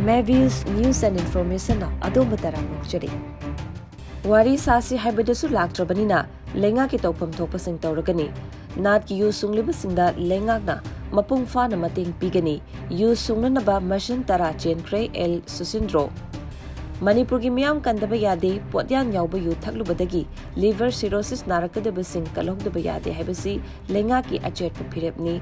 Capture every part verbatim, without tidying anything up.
Mavis News and Information ꯅ ꯑꯗꯣꯝꯕꯨ ꯇꯔꯥꯝꯅ ꯑꯣꯛꯆꯔꯤ꯫ ꯋꯥꯔꯤ ꯁꯥꯁꯤ ꯍꯥꯏꯕꯗꯁꯨ ꯂꯥꯛꯇ꯭ꯔꯕꯅꯤꯅ ꯂꯩꯉꯥꯛꯀꯤ ꯇꯧꯐꯝ ꯊꯣꯛꯄꯁꯤꯡ ꯇꯧꯔꯒꯅꯤ꯫ ꯅꯥꯠꯀꯤ ꯌꯨ ꯁꯨꯡꯂꯤꯕꯁꯤꯡꯗ ꯂꯩꯉꯥꯛꯅ ꯃꯄꯨꯡ ꯐꯥꯅ ꯃꯇꯦꯡ ꯄꯤꯒꯅꯤ꯫ ꯌꯨ ꯁꯨꯡꯅꯅꯕ ꯃꯁꯤꯟ ꯇꯔꯥ ꯆꯦꯟꯈ꯭ꯔꯦ, ꯑꯦꯜ ꯁꯨꯁꯤꯟꯗ꯭ꯔꯣ꯫ ꯃꯅꯤꯄꯨꯔꯒꯤ ꯃꯤꯌꯥꯝ ꯀꯟꯗꯕ ꯌꯥꯗꯦ, ꯄꯣꯠꯌꯥꯟ ꯌꯥꯎꯕ ꯌꯨ ꯊꯛꯂꯨꯕꯗꯒꯤ liver cirrhosis ꯅꯥꯔꯛꯀꯗꯕꯁꯤꯡ ꯀꯜꯍꯧꯗꯕ ꯌꯥꯗꯦ ꯍꯥꯏꯕꯁꯤ ꯂꯩꯉꯥꯛꯀꯤ ꯑꯆꯦꯠꯄ ꯐꯤꯔꯦꯞꯅꯤ꯫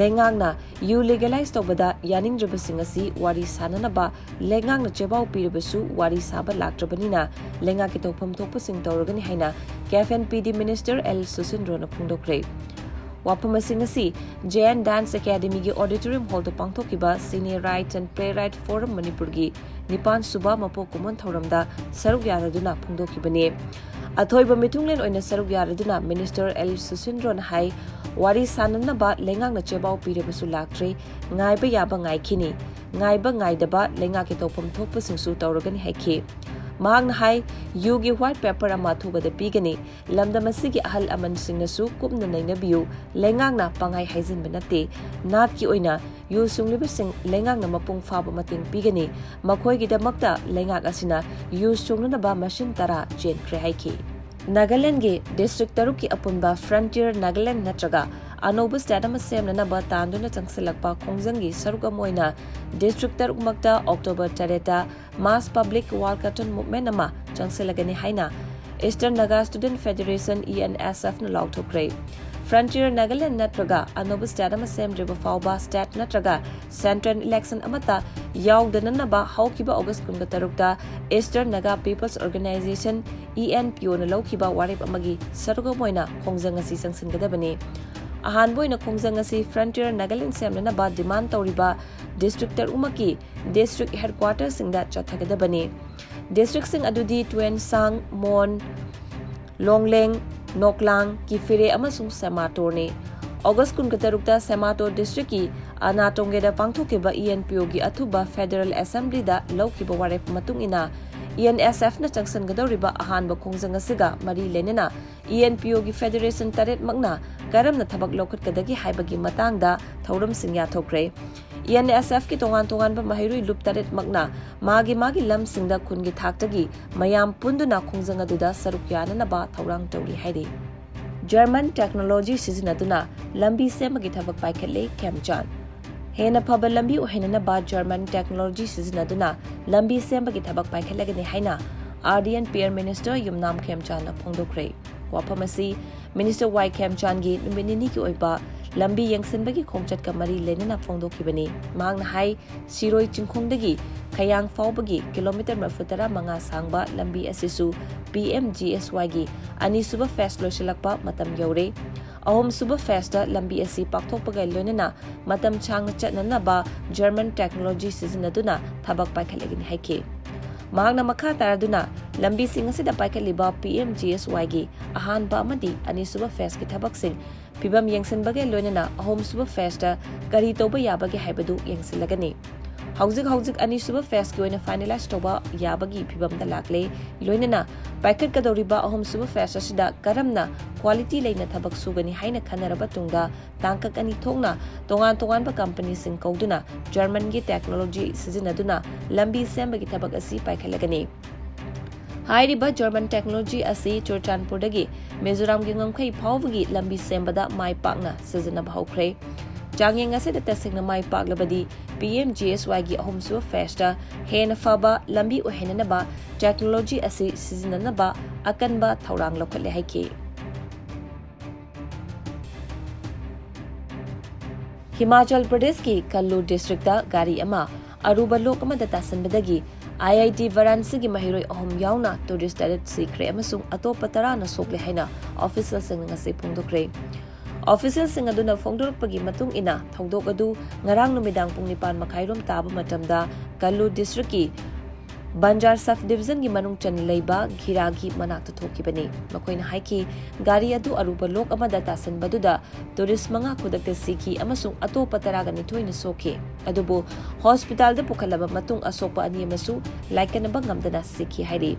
ꯂꯩꯉꯥꯛꯅ ꯌꯨ legalize ꯇꯧꯕꯗ ꯌꯥꯅꯤꯡꯗ꯭ꯔꯕꯁꯤꯡ ꯑꯁꯤ ꯋꯥꯔꯤ ꯁꯥꯅꯅꯕ ꯂꯩꯉꯥꯛꯅ ꯆꯦꯕꯥꯎ ꯄꯤꯔꯕꯁꯨ ꯋꯥꯔꯤ ꯁꯥꯕ ꯂꯥꯛꯇ꯭ꯔꯕꯅꯤꯅ ꯂꯩꯉꯥꯛꯀꯤ ꯇꯧꯐꯝ ꯊꯣꯛꯄꯁꯤꯡ ꯇꯧꯔꯒꯅꯤ ꯍꯥꯏꯅ CAF and PD Minister L ꯁꯨꯁꯤꯟꯗ꯭ꯔꯣꯅ ꯐꯣꯡꯗꯣꯛꯈ꯭ꯔꯦ꯫ ꯋꯥꯐꯝ ꯑꯁꯤꯡ ꯑꯁꯤ Jain Dance Academyꯒꯤ auditorium hallꯗ ꯄꯥꯡꯊꯣꯛꯈꯤꯕ Cine Rights and Playwright Forum ꯃꯅꯤꯄꯨꯔꯒꯤ ꯅꯤꯄꯥꯟ ꯁꯨꯕ ꯃꯄꯣꯛ ꯀꯨꯝꯑꯣꯟ ꯊꯧꯔꯝꯗ ꯁꯔꯨꯛ ꯌꯥꯔꯗꯨꯅ ꯐꯣꯡꯗꯣꯛꯈꯤꯕꯅꯤ꯫ ꯑꯊꯣꯏꯕ ꯃꯤꯊꯨꯡꯂꯦꯟ ꯑꯣꯏꯅ ꯁꯔꯨꯛ ꯌꯥꯔꯗꯨꯅ Minister ꯑꯦꯜ ꯁꯨꯁꯤꯟꯗ꯭ꯔꯣꯅ ꯍꯥꯏ, ꯋꯥꯔꯤ ꯁꯥꯅꯅꯕ ꯂꯩꯉꯥꯛꯅ ꯆꯦꯕꯥꯎ ꯄꯤꯔꯕꯁꯨ ꯂꯥꯛꯇ꯭ꯔꯤ, ꯉꯥꯏꯕ ꯌꯥꯕ ꯉꯥꯏꯈꯤꯅꯤ, ꯉꯥꯏꯕ ꯉꯥꯏꯗꯕ ꯂꯩꯉꯥꯛꯀꯤ ꯇꯧꯐꯝ ꯊꯣꯛꯄꯁꯤꯡꯁꯨ ꯇꯧꯔꯒꯅꯤ ꯍꯥꯏꯈꯤ꯫ ꯃꯍꯥꯛꯅ ꯍꯥꯏ, ꯌꯨꯒꯤ white paper ꯑꯃ ꯑꯊꯨꯕꯗ ꯄꯤꯒꯅꯤ, ꯂꯝꯗꯝ ꯑꯁꯤꯒꯤ ꯑꯍꯜ ꯑꯃꯟꯁꯤꯡꯅꯁꯨ ꯀꯨꯞꯅ ꯅꯩꯅꯕꯤꯌꯨ, ꯂꯩꯉꯥꯛꯅ ꯄꯪꯍꯥꯏ ꯍꯥꯏꯖꯤꯟꯕ ꯅꯠꯇꯦ, ꯅꯥꯠꯀꯤ ꯑꯣꯏꯅ ꯌꯨ ꯁꯨꯡꯂꯤꯕꯁꯤꯡ ꯂꯩꯉꯥꯛꯅ ꯃꯄꯨꯡ ꯐꯥꯕ ꯃꯇꯦꯡ ꯄꯤꯒꯅꯤ, ꯃꯈꯣꯏꯒꯤꯗꯃꯛꯇ ꯂꯩꯉꯥꯛ ꯑꯁꯤꯅ ꯌꯨ ꯁꯨꯡꯅꯅꯕ ꯃꯁꯤꯟ ꯇꯔꯥ ꯆꯦꯟꯈ꯭ꯔꯦ ꯍꯥꯏꯈꯤ꯫ ꯅꯥꯒꯥꯂꯦꯟꯗꯒꯤ district ꯇꯔꯨꯛꯀꯤ ꯑꯄꯨꯟꯕ Frontier Nagaland ꯅꯠꯇ꯭ꯔꯒ ꯑꯅꯧꯕ state ꯑꯃ ꯁꯦꯝꯅꯅꯕ ꯇꯥꯟꯗꯨꯅ ꯆꯪꯁꯤꯜꯂꯛꯄ ꯈꯣꯡꯖꯪꯒꯤ ꯁꯔꯨꯛ ꯑꯃ ꯑꯣꯏꯅ district ꯇꯔꯨꯛꯃꯛꯇ October ꯇꯔꯦꯠꯇ mass public walkout movement ꯑꯃ ꯆꯪꯁꯤꯜꯂꯒꯅꯤ ꯍꯥꯏꯅ Eastern Naga Student Federation, ENSF ꯅ ꯂꯥꯎꯊꯣꯛꯈ꯭ꯔꯦ꯫ Frontier Nagaland ꯅꯠꯇ꯭ꯔꯒ ꯑꯅꯧꯕ state ꯑꯃ ꯁꯦꯝꯗ꯭ꯔꯤꯕ ꯐꯥꯎꯕ state ꯅꯠꯇ꯭ꯔꯒ central election ꯑꯃꯠꯇ ꯌꯥꯎꯗꯅꯅꯕ ꯍꯧꯈꯤꯕ August ꯀꯨꯟꯇꯔꯨꯛꯇ Eastern Naga People's Organisation, ENPO ꯅ ꯂꯧꯈꯤꯕ ꯋꯥꯔꯦꯞ ꯑꯃꯒꯤ ꯁꯔꯨꯛ ꯑꯃ ꯑꯣꯏꯅ ꯈꯣꯡꯖꯪ ꯑꯁꯤ ꯆꯪꯁꯤꯟꯒꯗꯕꯅꯤ꯫ ꯑꯍꯥꯟꯕ ꯑꯣꯏꯅ ꯈꯣꯡꯖꯪ ꯑꯁꯤ Frontier Nagaland ꯁꯦꯝꯅꯅꯕ demand ꯇꯧꯔꯤꯕ district ꯇꯔꯨꯛꯃꯛꯀꯤ district headquarter ꯁꯤꯡꯗ ꯆꯠꯊꯒꯗꯕꯅꯤ꯫ District ꯁꯤꯡ ꯑꯗꯨꯗꯤ ꯇꯨꯌꯦꯟꯁꯥꯡ, ꯃꯣꯟ, ꯂꯣꯡꯂꯦꯡ, ꯅꯣꯛꯂꯥꯡ, ꯀꯤꯐꯤꯔꯦ ꯑꯃꯁꯨꯡ ꯁꯦꯃꯥꯇꯣꯔꯅꯤ꯫ August ꯀꯨꯟꯇꯔꯨꯛꯇ ꯁꯦꯃꯥꯇꯣꯔ district ꯀꯤ ꯑꯅꯥꯇꯣꯡꯒꯦꯗ ꯄꯥꯡꯊꯣꯛꯈꯤꯕ ENPO ꯒꯤ ꯑꯊꯨꯕ Federal Assembly ꯗ ꯂꯧꯈꯤꯕ ꯋꯥꯔꯦꯞ ꯃꯇꯨꯡ ꯏꯟꯅ ENSF ꯅ ꯆꯪꯁꯤꯟꯒꯗꯧꯔꯤꯕ ꯑꯍꯥꯟꯕ ꯈꯣꯡꯖꯪ ꯑꯁꯤꯒ ꯃꯔꯤ ꯂꯩꯅꯅ ENPO ꯒꯤ federation ꯇꯔꯦꯠꯃꯛꯅ ꯀꯔꯝꯅ ꯊꯕꯛ ꯂꯧꯈꯠꯀꯗꯒꯦ ꯍꯥꯏꯕꯒꯤ ꯃꯇꯥꯡꯗ ꯊꯧꯔꯝꯁꯤꯡ ꯌꯥꯊꯣꯛꯈ꯭ꯔꯦ꯫ ꯏ ꯑꯦꯟ ꯑꯦꯁ ꯑꯦꯐꯀꯤ ꯇꯣꯉꯥꯟ ꯇꯣꯉꯥꯟꯕ ꯃꯍꯩꯔꯣꯏ ꯂꯨꯞ ꯇꯔꯦꯠꯃꯛꯅ ꯃꯥꯒꯤ ꯃꯥꯒꯤ ꯂꯝꯁꯤꯡꯗ ꯈꯨꯟꯒꯤ ꯊꯥꯛꯇꯒꯤ ꯃꯌꯥꯝ ꯄꯨꯟꯗꯨꯅ ꯈꯣꯡꯖꯪ ꯑꯗꯨꯗ ꯁꯔꯨꯛ ꯌꯥꯅꯅꯕ ꯊꯧꯔꯥꯡ ꯇꯧꯔꯤ ꯍꯥꯏꯔꯤ꯫ ꯖꯔꯃꯟ ꯇꯦꯛꯅꯣꯂꯣꯖꯤ ꯁꯤꯖꯤꯟꯅꯗꯨꯅ ꯂꯝꯕꯤ ꯁꯦꯝꯕꯒꯤ ꯊꯕꯛ ꯄꯥꯏꯈꯠꯂꯦ꯫ ꯈꯦꯝꯆꯥꯟ꯫ ꯍꯦꯟꯅ ꯐꯕ ꯂꯝꯕꯤ ꯑꯣꯏꯍꯟꯅꯅꯕ ꯖꯔꯃꯟ ꯇꯦꯛꯅꯣꯂꯣꯖꯤ ꯁꯤꯖꯤꯟꯅꯗꯨꯅ ꯂꯝꯕꯤ ꯁꯦꯝꯕꯒꯤ ꯊꯕꯛ ꯄꯥꯏꯈꯠꯂꯒꯅꯤ ꯍꯥꯏꯅ R D N P R minister Yumnam ꯈꯦꯝꯆꯥꯟꯅ ꯐꯣꯡꯗꯣꯛꯈ꯭ꯔꯦ꯫ ꯋꯥꯐꯝ ꯑꯁꯤ ꯃꯤꯅꯤꯁꯇꯔ ꯋꯥꯏ ꯈꯦꯝꯆꯥꯟꯒꯤ ꯅꯨꯃꯤꯠ ꯅꯤꯅꯤꯒꯤ ꯑꯣꯏꯕ ꯂꯝꯕꯤ ꯌꯦꯡꯁꯤꯟꯕꯒꯤ ꯈꯣꯡꯆꯠꯀ ꯃꯔꯤ ꯂꯩꯅꯅ ꯐꯣꯡꯗꯣꯛꯈꯤꯕꯅꯤ꯫ ꯃꯍꯥꯛꯅ ꯍꯥꯏ, ꯁꯤꯔꯣꯏ ꯆꯤꯡꯈꯣꯡꯗꯒꯤ ꯈꯌꯥꯡ ꯐꯥꯎꯕꯒꯤ ꯀꯤꯂꯣꯃꯤꯇꯔ ꯃꯔꯤꯐꯨ ꯇꯔꯥ ꯃꯉꯥ ꯁꯥꯡꯕ ꯂꯝꯕꯤ ꯑꯁꯤꯁꯨ ꯄꯤ ꯑꯦꯝ ꯖꯤ ꯑꯦꯁ ꯋꯥꯏꯒꯤ ꯑꯅꯤꯁꯨꯕ ꯐꯦꯁ ꯂꯣꯏꯁꯤꯜꯂꯛꯄ ꯃꯇꯝ ꯌꯧꯔꯦ꯫ ꯑꯍꯨꯝꯁꯨꯕ ꯐꯦꯁꯇ ꯂꯝꯕꯤ ꯑꯁꯤ ꯄꯥꯛꯊꯣꯛꯄꯒ ꯂꯣꯏꯅꯅ ꯃꯇꯝ ꯁꯥꯡꯅ ꯆꯠꯅꯅꯕ ꯖꯔꯃꯟ ꯇꯦꯛꯅꯣꯂꯣꯖꯤ ꯁꯤꯖꯤꯟꯅꯗꯨꯅ ꯊꯕꯛ ꯄꯥꯏꯈꯠꯂꯒꯅꯤ ꯍꯥꯏꯈꯤ꯫ ꯃꯍꯥꯛꯅ ꯃꯈꯥ ꯇꯥꯔꯗꯨꯅ ꯂꯝꯕꯤꯁꯤꯡ ꯑꯁꯤꯗ ꯄꯥꯏꯈꯠꯂꯤꯕ ꯄꯤ ꯑꯦꯝ ꯖꯤ ꯑꯦꯁ ꯋꯥꯏꯒꯤ ꯑꯍꯥꯟꯕ ꯑꯃꯗꯤ ꯑꯅꯤꯁꯨꯕ ꯐꯦꯁꯀꯤ ꯊꯕꯛꯁꯤꯡ ꯐꯤꯕꯝ ꯌꯦꯡꯁꯤꯟꯕꯒ ꯂꯣꯏꯅꯅ ꯑꯍꯨꯝꯁꯨꯕ ꯐꯦꯁꯇ ꯀꯔꯤ ꯇꯧꯕ ꯌꯥꯕꯒꯦ ꯍꯥꯏꯕꯗꯨ ꯌꯦꯡꯁꯤꯜꯂꯒꯅꯤ꯫ ꯍꯧꯖꯤꯛ ꯍꯧꯖꯤꯛ ꯑꯅꯤꯁꯨꯕ ꯐꯦꯁꯀꯤ ꯑꯣꯏꯅ ꯐꯥꯏꯅꯦꯂꯥꯏꯖ ꯇꯧꯕ ꯌꯥꯕꯒꯤ ꯐꯤꯕꯝꯗ ꯂꯥꯛꯂꯦ꯫ ꯂꯣꯏꯅꯅ ꯄꯥꯏꯈꯠꯀꯗꯧꯔꯤꯕ ꯑꯍꯨꯝꯁꯨꯕ ꯐꯦꯁ ꯑꯁꯤꯗ ꯀꯔꯝꯅ ꯀ꯭ꯋꯥꯂꯤꯇꯤ ꯂꯩꯅ ꯊꯕꯛ ꯁꯨꯒꯅꯤ ꯍꯥꯏꯅ ꯈꯟꯅꯔꯕ ꯇꯨꯡꯗ ꯇꯥꯡꯀꯛ ꯑꯅꯤ ꯊꯣꯛꯅ ꯇꯣꯉꯥꯟ ꯇꯣꯉꯥꯟꯕ ꯀꯝꯄꯅꯤꯁꯤꯡ ꯀꯧꯗꯨꯅ ꯖꯔꯃꯟꯒꯤ ꯇꯦꯛꯅꯣꯂꯣꯖꯤ ꯁꯤꯖꯤꯟꯅꯗꯨꯅ ꯂꯝꯕꯤ ꯁꯦꯝꯕꯒꯤ ꯊꯕꯛ ꯑꯁꯤ ꯄꯥꯏꯈꯠꯂꯒꯅꯤ꯫ ꯍꯥꯏꯔꯤꯕ ꯖꯔꯃꯟ ꯇꯦꯛꯅꯣꯂꯣꯖꯤ ꯑꯁꯤ ꯆꯨꯔꯆꯥꯟꯄꯨꯔꯗꯒꯤ ꯃꯤꯖꯣꯔꯥꯝꯒꯤ ꯉꯝꯈꯩ ꯐꯥꯎꯕꯒꯤ ꯂꯝꯕꯤ ꯁꯦꯝꯕꯗ ꯃꯥꯏ ꯄꯥꯛꯅ ꯁꯤꯖꯤꯟꯅꯕ ꯍꯧꯈ꯭ꯔꯦ꯫ ꯆꯥꯡꯌꯦꯡ ꯑꯁꯤꯗ ꯇꯁꯦꯡꯅ ꯃꯥꯏ ꯄꯥꯛꯂꯕꯗꯤ ꯄꯤ ꯑꯦꯝ ꯖꯤ ꯑꯦꯁ ꯋꯥꯏꯒꯤ ꯑꯍꯨꯝꯁꯨꯕ ꯐꯦꯁꯇ ꯍꯦꯟꯅ ꯐꯕ ꯂꯝꯕꯤ ꯑꯣꯏꯍꯟꯅꯅꯕ ꯇꯦꯛꯅꯣꯂꯣꯖꯤ ꯑꯁꯤ ꯁꯤꯖꯤꯟꯅꯅꯕ ꯑꯀꯟꯕ ꯊꯧꯔꯥꯡ ꯂꯧꯈꯠꯂꯦ ꯍꯥꯏꯈꯤ꯫ ꯍꯤꯃꯥꯆꯜ ꯄ꯭ꯔꯗꯦꯁꯀꯤ ꯀꯜꯂꯨ ꯗꯤꯁꯇ꯭ꯔꯤꯛꯇ ꯒꯥꯔꯤ ꯑꯃ ꯑꯔꯨꯕ ꯂꯣꯛ ꯑꯃꯗ ꯇꯥꯁꯤꯟꯕꯗꯒꯤ ꯑꯥꯏ ꯑꯥꯏ ꯇꯤ ꯚꯥꯔꯥꯟꯁꯤꯒꯤ ꯃꯍꯩꯔꯣꯏ ꯑꯍꯨꯝ ꯌꯥꯎꯅ ꯇꯨꯔꯤꯁ ꯇꯔꯦꯠ ꯁꯤꯈ꯭ꯔꯦ ꯑꯃꯁꯨꯡ ꯑꯇꯣꯞꯄ ꯇꯔꯥꯅ ꯁꯣꯛꯂꯦ ꯍꯥꯏꯅ ꯑꯣꯐꯤꯁꯤꯌꯦꯜꯁꯤꯡꯅ ꯉꯁꯤ ꯐꯣꯡꯗꯣꯛꯈ꯭ꯔꯦ꯫ ꯑꯣꯐꯤꯁꯤꯌꯦꯜꯁꯤꯡ ꯑꯗꯨꯅ ꯐꯣꯡꯗꯣꯔꯛꯄꯒꯤ ꯃꯇꯨꯡ ꯏꯟꯅ, ꯊꯧꯗꯣꯛ ꯑꯗꯨ ꯉꯔꯥꯡ ꯅꯨꯃꯤꯗꯥꯡ ꯄꯨꯡ ꯅꯤꯄꯥꯟ ꯃꯈꯥꯏꯔꯣꯝ ꯇꯥꯕ ꯃꯇꯝꯗ ꯀꯜꯂꯨ ꯗꯤꯁꯇ꯭ꯔꯤꯛꯀꯤ ꯕꯟꯖꯥꯔ ꯁꯕ ꯗꯤꯚꯤꯖꯟꯒꯤ ꯃꯅꯨꯡ ꯆꯟꯅ ꯂꯩꯕ ꯘꯤꯔꯥꯒꯤ ꯃꯅꯥꯛꯇ ꯊꯣꯛꯈꯤꯕꯅꯤ꯫ ꯃꯈꯣꯏꯅ ꯍꯥꯏꯈꯤ, ꯒꯥꯔꯤ ꯑꯗꯨ ꯑꯔꯨꯕ ꯂꯣꯛ ꯑꯃꯗ ꯇꯥꯁꯤꯟꯕꯗꯨꯗ ꯇꯨꯔꯤꯁ ꯃꯉꯥ ꯈꯨꯗꯛꯇ ꯁꯤꯈꯤ ꯑꯃꯁꯨꯡ ꯑꯇꯣꯞꯄ ꯇꯔꯥꯒ ꯅꯤꯊꯣꯏꯅ ꯁꯣꯛꯈꯤ꯫ ꯑꯗꯨꯕꯨ ꯍꯣꯁꯄꯤꯇꯥꯜꯗ ꯄꯨꯈꯠꯂꯕ ꯃꯇꯨꯡ ꯑꯁꯣꯛꯄ ꯑꯅꯤ ꯑꯃꯁꯨ ꯂꯥꯏꯀꯠꯅꯕ ꯉꯝꯗꯅ ꯁꯤꯈꯤ ꯍꯥꯏꯔꯤ꯫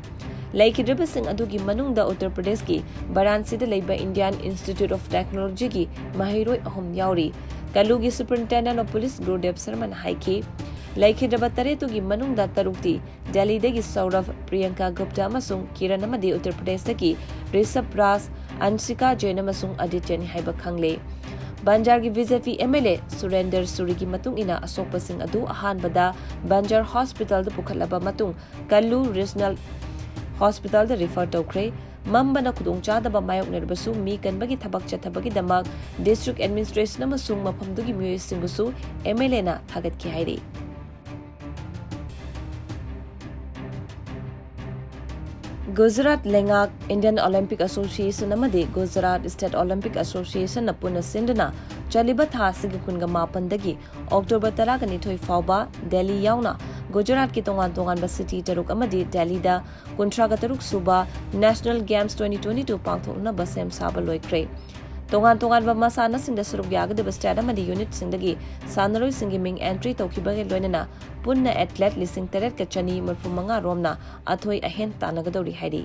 ꯂꯩꯈꯤꯗ꯭ꯔꯕꯁꯤꯡ ꯑꯗꯨꯒꯤ ꯃꯅꯨꯡꯗ ꯎꯠꯇꯔ ꯄ꯭ꯔꯗꯦꯁꯀꯤ ꯕꯔꯥꯟꯁꯤꯗ ꯂꯩꯕ ꯏꯟꯗꯤꯌꯥꯟ ꯏꯟꯁꯇꯤꯇ꯭ꯌꯨꯠ ꯑꯣꯐ ꯇꯦꯛꯅꯣꯂꯣꯖꯤꯒꯤ ꯃꯍꯩꯔꯣꯏ ꯑꯍꯨꯝ ꯌꯥꯎꯔꯤ꯫ ꯀꯜꯂꯨꯒꯤ Superintendent of Police ꯒꯨꯔꯨꯗꯦꯕ ꯁꯔꯃꯅ ꯍꯥꯏꯈꯤ꯫ ꯂꯩꯈꯤꯗ꯭ꯔꯕ ꯇꯔꯦꯠꯇꯨꯒꯤ ꯃꯅꯨꯡꯗ ꯇꯔꯨꯛꯇꯤ ꯗꯦꯜꯂꯤꯗꯒꯤ ꯁꯧꯔꯚ, ꯄ꯭ꯔꯤꯌꯪꯀꯥ ꯒꯨꯞꯇꯥ ꯑꯃꯁꯨꯡ ꯀꯤꯔꯟ ꯑꯃꯗꯤ ꯎꯠꯇꯔ ꯄ꯭ꯔꯗꯦꯁꯇꯒꯤ ꯔꯤꯁꯕ ꯔꯥꯖ, ꯑꯟꯁꯤꯀꯥ ꯖꯦꯟ ꯑꯃꯁꯨꯡ ꯑꯗꯤꯇ꯭ꯌꯅꯤ ꯍꯥꯏꯕ ꯈꯪꯂꯦ꯫ ꯕꯟꯖꯥꯔꯒꯤ BJP MLA ꯁꯨꯔꯦꯟꯗꯔ ꯁꯨꯔꯤꯒꯤ ꯃꯇꯨꯡ ꯏꯟꯅ ꯑꯁꯣꯛꯄꯁꯤꯡ ꯑꯗꯨ ꯑꯍꯥꯟꯕꯗ ꯕꯟꯖꯥꯔ ꯍꯣꯁꯄꯤꯇꯥꯜꯗ ꯄꯨꯈꯠꯂꯕ ꯃꯇꯨꯡ ꯀꯜꯂꯨ ꯔꯤꯖꯅꯦꯜ ꯍꯣꯁꯄꯤꯇꯥꯜꯗ ꯔꯤꯐꯔ ꯇꯧꯈ꯭ꯔꯦ꯫ ꯃꯝꯕꯅ ꯈꯨꯗꯣꯡꯆꯥꯗꯕ ꯃꯥꯌꯣꯛꯅꯔꯕꯁꯨ ꯃꯤ ꯀꯟꯕꯒꯤ ꯊꯕꯛ ꯆꯠꯊꯕꯒꯤꯗꯃꯛ ꯗꯤꯁꯇ꯭ꯔꯤꯛ ꯑꯦꯗꯃꯤꯅꯤꯁꯇ꯭ꯔꯦꯁꯟ ꯑꯃꯁꯨꯡ ꯃꯐꯝꯗꯨꯒꯤ ꯃꯤꯑꯣꯏꯁꯤꯡꯕꯨꯁꯨ MLA ꯅ ꯊꯥꯒꯠꯈꯤ ꯍꯥꯏꯔꯤ꯫ ꯒꯨꯖꯔꯥꯠ ꯂꯩꯉꯥꯛ, Indian Olympic Association ꯑꯃꯗꯤ ꯒꯨꯖꯔꯥꯠ State Olympic Association ꯅ ꯄꯨꯟꯅ ꯁꯤꯟꯗꯨꯅ ꯆꯠꯂꯤꯕ ꯊꯥ ꯑꯁꯤꯒꯤ ꯀꯨꯟꯒ ꯃꯥꯄꯟꯗꯒꯤ ꯑꯣꯛꯇꯣꯕꯔ ꯇꯔꯥꯒ ꯅꯤꯊꯣꯏ ꯐꯥꯎꯕ ꯗꯦꯜꯂꯤ ꯌꯥꯎꯅ ꯒꯨꯖꯔꯥꯠꯀꯤ ꯇꯣꯉꯥꯟ ꯇꯣꯉꯥꯟꯕ ꯁꯤꯇꯤ ꯇꯔꯨꯛ ꯑꯃꯗꯤ ꯗꯦꯜꯂꯤꯗ ꯀꯨꯟꯊ꯭ꯔꯥꯒ ꯇꯔꯨꯛ ꯁꯨꯕ National Games twenty twenty-two ꯄꯥꯡꯊꯣꯛꯅꯕ ꯁꯦꯝ ꯁꯥꯕ ꯂꯣꯏꯈ꯭ꯔꯦ꯫ ꯇꯣꯉꯥꯟ ꯇꯣꯉꯥꯟꯕ ꯃꯁꯥꯟꯅꯁꯤꯡꯗ ꯁꯔꯨꯛ ꯌꯥꯒꯗꯕ state ꯑꯃꯗꯤ unit ꯁꯤꯡꯗꯒꯤ ꯁꯥꯟꯅꯔꯣꯏꯁꯤꯡꯒꯤ ꯃꯤꯡ entry ꯇꯧꯈꯤꯕꯒ ꯂꯣꯏꯅꯅ ꯄꯨꯟꯅ athlete ꯂꯤꯁꯤꯡ ꯇꯔꯦꯠꯀ ꯆꯅꯤ ꯃꯔꯤꯐꯨ ꯃꯉꯥ ꯔꯣꯝꯅ ꯑꯊꯣꯏ ꯑꯍꯦꯟ ꯇꯥꯟꯅꯒꯗꯧꯔꯤ ꯍꯥꯏꯔꯤ꯫